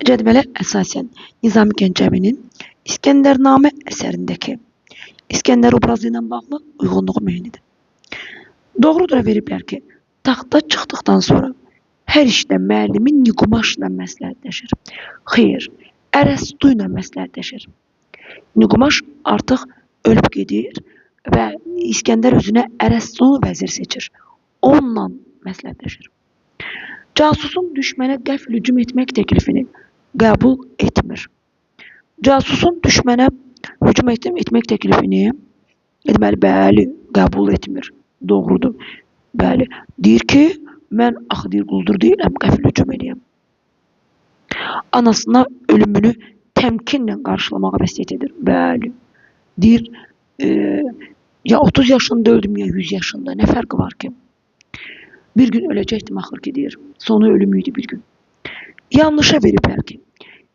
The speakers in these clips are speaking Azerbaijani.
Cədvələ əsasən Nizami Gəncəvinin İskəndərnamə əsərindəki İskəndər obrazı ilə bağlı uyğunluğu müəyyən edin. Doğrudur veriblər ki, taxta çıxdıqdan sonra hər işdə müəllimi Niqumaşla məsləhətləşir. Xeyr, Ərəstu ilə məsləhətləşir. Niqumaş artıq ölüb gedir və İskəndər özünə Ərəstunu vəzir seçir. Onunla məsləhətləşir. Casusun düşmənə qəfil hücum etmək təklifini qəbul etmir. Casusun düşmənə hücum etmək təklifini, deməli, bəli, qəbul etmir. Doğrudur. Bəli, deyir ki, mən axı deyir, quldur deyiləm, qəfil hücum eləyəm. Anasına ölümünü təmkinlə qarşılamağa vəsiyyət edir. Bəli, deyir, ya 30 yaşında öldüm, ya 100 yaşında, nə fərqi var ki? Bir gün öləcəkdim axır ki, deyir. Sonu ölüm idi bir gün. Yanlışa veriblər ki,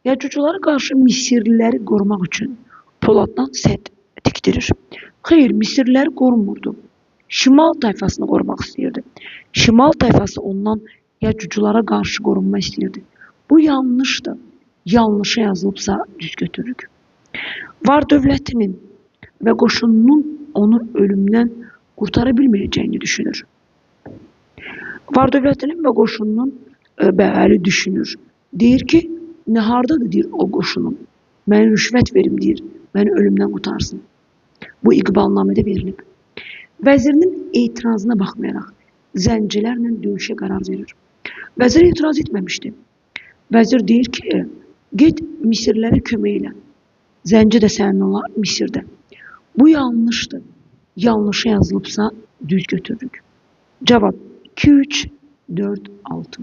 Yəcuculara qarşı Misirliləri qorumaq üçün Poladdan sədd tikdirir. Xeyr, Misirliləri qorumurdu. Şimal tayfasını qorumaq istəyirdi. Şimal tayfası ondan Yəcuculara qarşı qorunma istəyirdi. Bu yanlışdır. Yanlışa yazılıbsa düz götürürük. Var dövlətinin və qoşununun onu ölümdən qurtara bilməyəcəyini düşünür. Var dövlətinin və qoşununun bəli düşünür. Deyir ki, nə hardadır deyir o qoşunun. Mənə rüşvət verim deyir, məni ölümdən qurtarsın. Bu iqbalnamədə verilib. Vəzirinin etirazına baxmayaraq zəncilərlə döyüşə qərar verir. Vəzir etiraz etməmişdi. Vəzir deyir ki, get Misirlərə kömək elə. Zənci də sənin olar Misirdə. Bu yanlışdır. Yanlışa yazılıbsa düz götürürük. Cavab 2, 3, 4, 6.